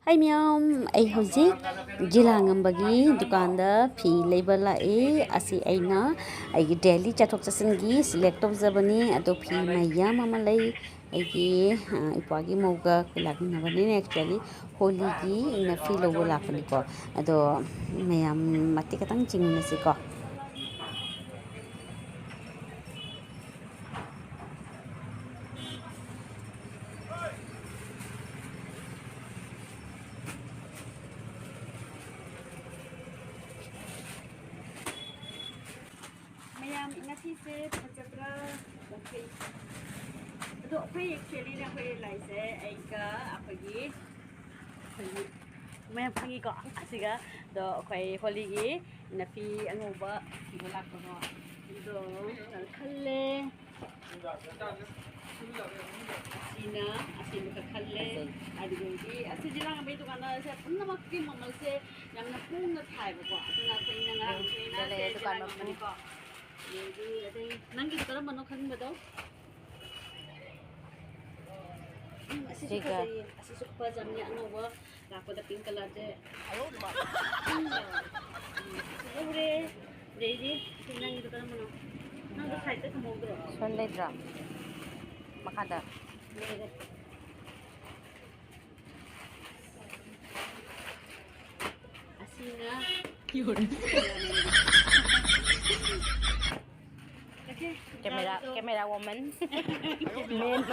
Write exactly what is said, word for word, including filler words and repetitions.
ꯍꯥꯏ ꯃꯌꯥꯝ, ꯑꯩ ꯍꯧꯖꯤꯛ ꯖꯤꯂꯥ ꯉꯝꯕꯒꯤ ꯗꯨꯀꯥꯟꯗ ꯐꯤ ꯂꯩꯕ ꯂꯥꯛꯏ꯫ ꯑꯁꯤ ꯑꯩꯅ ꯑꯩꯒꯤ ꯗꯦꯂꯤ ꯆꯠꯊꯣꯛ ꯆꯠꯁꯤꯟꯒꯤ ꯁꯤꯂꯦꯛ ꯇꯧꯖꯕꯅꯤ꯫ ꯑꯗꯣ ꯐꯤ ꯃꯌꯥꯝ ꯑꯃ ꯂꯩ꯫ ꯑꯩꯒꯤ, ꯑ, ꯏꯄ꯭ꯋꯥꯒꯤ ꯃꯧꯒ ꯑꯩꯈꯣꯏ ꯂꯥꯛꯃꯤꯟꯅꯕꯅꯤꯅ, actually ꯍꯣꯂꯤꯒꯤ ꯑꯩꯅ ꯐꯤ ꯂꯧꯕ ꯂꯥꯛꯄꯅꯤꯀꯣ꯫ ꯑꯗꯣ ꯃꯌꯥꯝ ꯃꯇꯦꯛ ꯈꯇꯪ ꯆꯤꯡꯃꯤꯟꯅꯁꯤꯀꯣ꯫ ꯃꯌꯥꯝ, ꯉꯁꯤꯁꯦ ꯐꯖꯕ꯭ꯔꯥ? ꯌꯥꯡꯈꯩ꯫ ꯑꯗꯣ ꯑꯩꯈꯣꯏ actually ꯅꯦ, ꯑꯩꯈꯣꯏ ꯂꯥꯛꯏꯁꯦ ꯑꯩꯒ ꯑꯩꯈꯣꯏꯒꯤ, ꯑꯩꯈꯣꯏꯒꯤ ꯃꯌꯥꯝ ꯈꯪꯉꯤꯀꯣ, ꯑꯁꯤꯒ꯫ ꯑꯗꯣ ꯑꯩꯈꯣꯏ ꯍꯣꯂꯤꯒꯤ ꯅꯥꯄꯤ ꯑꯉꯧꯕ ꯊꯤꯕ ꯂꯥꯛꯄꯀꯣ꯫ ꯑꯗꯣ ꯈꯜꯂꯦ꯫ ꯑꯁꯤꯅ ꯑꯁꯤꯃꯈꯛ ꯈꯜꯂꯦ꯫ ꯐꯖꯩ꯫ ꯑꯗꯨꯗꯒꯤ ꯑꯁꯤ ꯖꯤꯂꯥ ꯉꯝꯕꯒꯤ ꯗꯨꯀꯥꯟꯗ ꯁꯦ ꯄꯨꯝꯅꯃꯛꯀꯤ ꯃꯃꯜꯁꯦ ꯌꯥꯝꯅ ꯍꯣꯡꯅ ꯊꯥꯏꯕꯀꯣ꯫ ꯑꯗꯨꯅ ꯑꯩꯈꯣꯏ ꯅꯪ ꯉꯔꯥꯡ ꯎꯝ, ꯊꯦꯡꯅ ꯁꯤꯗ ꯂꯩꯔꯦ ꯁꯦ ꯗꯨꯀꯥꯟ ꯖꯤꯂꯥ ꯃꯄꯨ꯫ ꯉꯝꯕꯅꯤꯀꯣ꯫ ꯑꯗꯒꯤ ꯑꯇꯩ ꯅꯪꯒꯤꯗꯣ ꯀꯔꯝꯕꯅꯣ ꯈꯟꯕꯗꯣ? ꯎꯝ, ꯑꯁꯤꯁꯨ ꯁꯤꯒ꯫ ꯐꯖꯩꯌꯦ꯫ ꯑꯁꯤꯁꯨ ꯐꯖꯕꯅꯦ, ꯑꯅꯧꯕ ꯂꯥꯛꯄꯗ pink colour ꯁꯦ꯫ ꯎꯝ, ꯑꯁꯤ ꯂꯧꯔꯦ꯫ ꯑꯗꯩꯗꯤ ꯁꯤ ꯅꯪꯒꯤꯗꯣ ꯀꯔꯝꯕꯅꯣ? ꯅꯪꯗꯣ side ꯇ ꯊꯝꯍꯧꯗ꯭ꯔꯣ? ꯁꯣꯝ ꯂꯩꯇ꯭ꯔꯣ? ꯃꯈꯥꯗ꯫ ꯂꯩꯔꯦ꯫ ꯑꯁꯤꯅ camera, camera woman꯫ Men꯫